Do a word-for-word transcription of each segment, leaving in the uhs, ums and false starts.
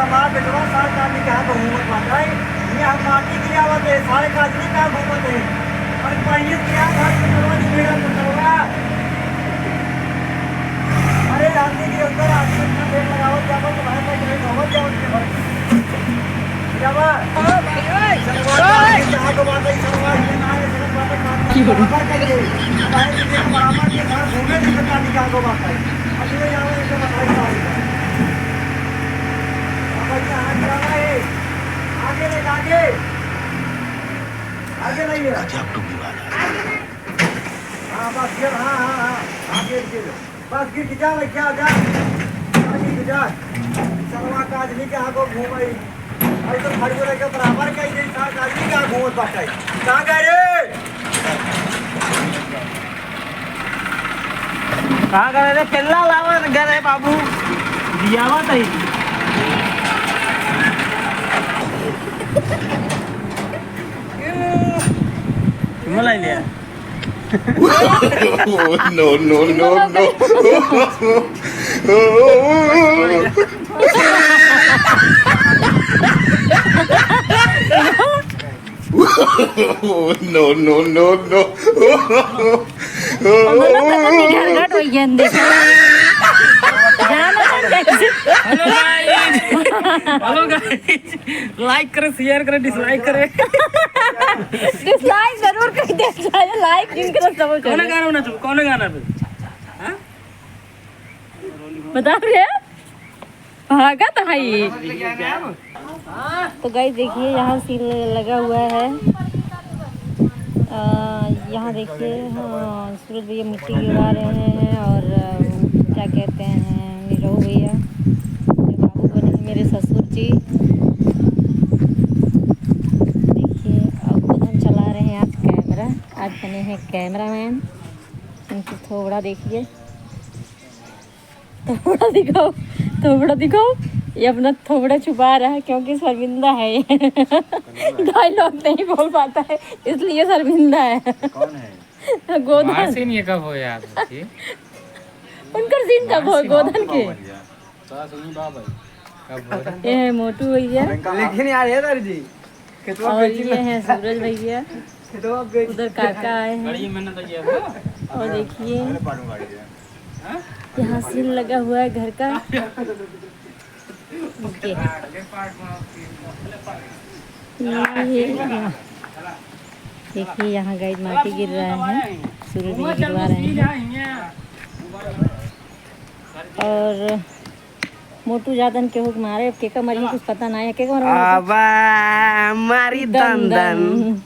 हमार बेटवा सार काजी कहाँ को घूमत बाटे? ये हम माटी गिरावत है, सारे काजी कहाँ घूमत है? अरे पहिले क्या घर में करवा दे मेरा पुतवा? अरे राती के अंदर आदमी इतना देर लगावत जावत, तुम्हारे पास नहीं होवत जावत के भर। जावा। सरवा काजी कहाँ को बात है, सरवा ये ना है, सरवा बात है, बात है, बराबर करिए। भाई जी के बराबर के घर घूमे नहीं पता नहीं कहाँ को बात है। अब ये जाओ, इनको बताइए। अब भैया हाथ लगा है। आगे ले, आगे। आगे नहीं है। गजब टोपी वाला। हाँ, बस ये, हाँ, हाँ, हाँ, हाँ, गिर, गिर। बस गिर के जा, लग जा, जा। जा, गिर के जा। सरवा का आदमी के आगो घूम आई। अरे तो खड़ियो लेके बराबर कही दे, साथ आदमी के आगो घूमत बाटे। कहाँ गए रे? कहाँ गए रे? पेल्ला लावा गए रे बाबू। दियावा तई। चुम्मा लाई लिया। No, no, no, no। No, no, no, no। हम लोग तो अपनी घर घट वही है, देखो। जानो तुम कैसे। Hello guys। Hello guys। Like करे, share करे, dislike करे। Dislike जरूर कर दे, चाहे like जिन करे, सब कौन करे। गाना बना तू? कौन गाना पे? हाँ? बता रहे हैं? भागा तो है ये। तो guys देखिए, यहाँ सीन लगा हुआ है। अ, यहाँ देखिए, हाँ, सूरज भैया मिट्टी गिरवा रहे हैं और, अ, क्या कहते हैं, निरहू भैया, जो बाबू बने हैं मेरे ससुर जी। देखिए, अब गोधन चला रहे हैं आज camera, आज बने हैं cameraman। इनकी थोबड़ा देखिए, थोबड़ा दिखाओ, थोबड़ा दिखाओ। ये अपना थोबड़ा छुपा रहा है क्योंकि शर्मिंदा है ये। Dialogue नहीं बोल पाता है, इसलिए शर्मिंदा है। कौन है? गोधन। हमार scene ये कब हो यार, सोचिए। उनकर scene कब हो, हमार scene गोधन के? कब हो यार? सास नहीं बाप है। कब हो? ये है मोटू भैया। लेकिन यार, ये दारू जी, खेतवा और बेची ये ना। है सूरज भैया। खेतवा बेची। उधर काका आए हैं। बड़ी मेहनत है ये। और देखिए, यहाँ scene लगा हुआ है घर का। OK। ये, ये, देखिए, यहाँ guys माटी गिर रहा है, सूरज भैया गिरवा रहे हैं। और मोटू जादन केहू के मारे, अब केका मरी कुछ पता ना है, केका मरी? आवा मारी दन दन। दन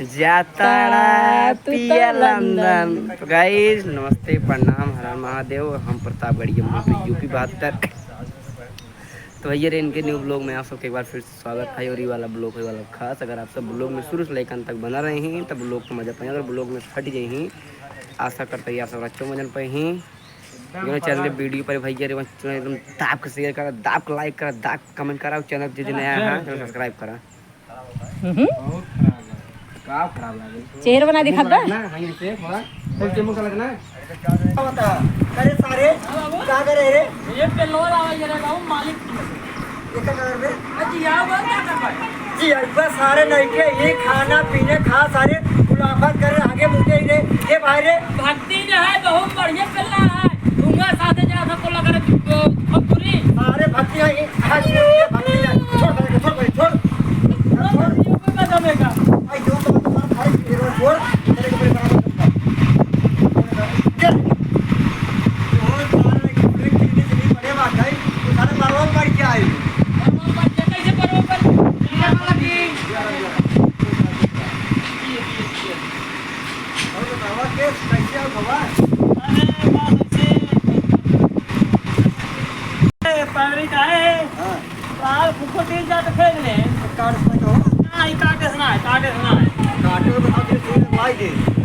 दन। जाताड़ा पिया लंदन। तो guys, नमस्ते, प्रणाम, हर हर महादेव। हम प्रतापगढ़ के मोटू, UP बहत्तर। तो भैया रे, इनके new vlog में आप सबके एक बार फिर से स्वागत है। और ये वाला vlog है वाला खास। अगर आप सब vlog में शुरू से लेकर अंत तक बना रहे हैं, तब vlog को मजा पाएंगे। अगर vlog में फट गए हैं, आशा करते हैं आप सब अच्छे मजन पे हैं। दोनों channel के video पर भैया रे, एकदम दाब के share करा, दाब के like करा, दाब के comment करा, और channel जो जो नया है, channel subscribe करा। हम्म। बहुत खराब लगे। का खराब लगे? चेहरा बना दिखा दा। ना, हाँ, ये से थोड़ा, फिर से मुंह का लगना। बता, अरे सारे, का करे रे? ये पे लोल आवा ये रे बाबू, मालिक। ये का कर बे? जी, आओ, बोल, क्या कर पाए? जी, अब्बा सारे नहीं के, ये खाना पीने खा सारे, खुलाफत करे आगे मुझे ही रे। ये भाई रे। भक्ति जो है, बहुत बढ़िया चल रहा है। धुआं साथे जा सबको लगा रहे, अ, अ, पूरी। सारे भक्ति है, ये, हाँ, ये भक्ति है। छोड़, छोड़, छोड़, छोड़। छोड़। ये कोई मजा नहीं का। आई, जो तो तुम्हारा भाई, ये छोड़, तेरे को बड़ा मत कर। चल। बहुत सारे एक पूरे कितने से नहीं पड़े बात है, तो सारे परवा पड़ के आए। परवा पड़ के, कैसे परवा पड़ के? और बतावा, कैस-, कैसे हो बाबा? अरे, बात अच्छे। ए, पैवरी का है? हाँ। बाल फुको तीन चार तो फेंक ले। तो काट से कहो। ना, ये काटे से ना है, काटे से ना है। काटे में तो हम ये चीज़ लगवाई दे।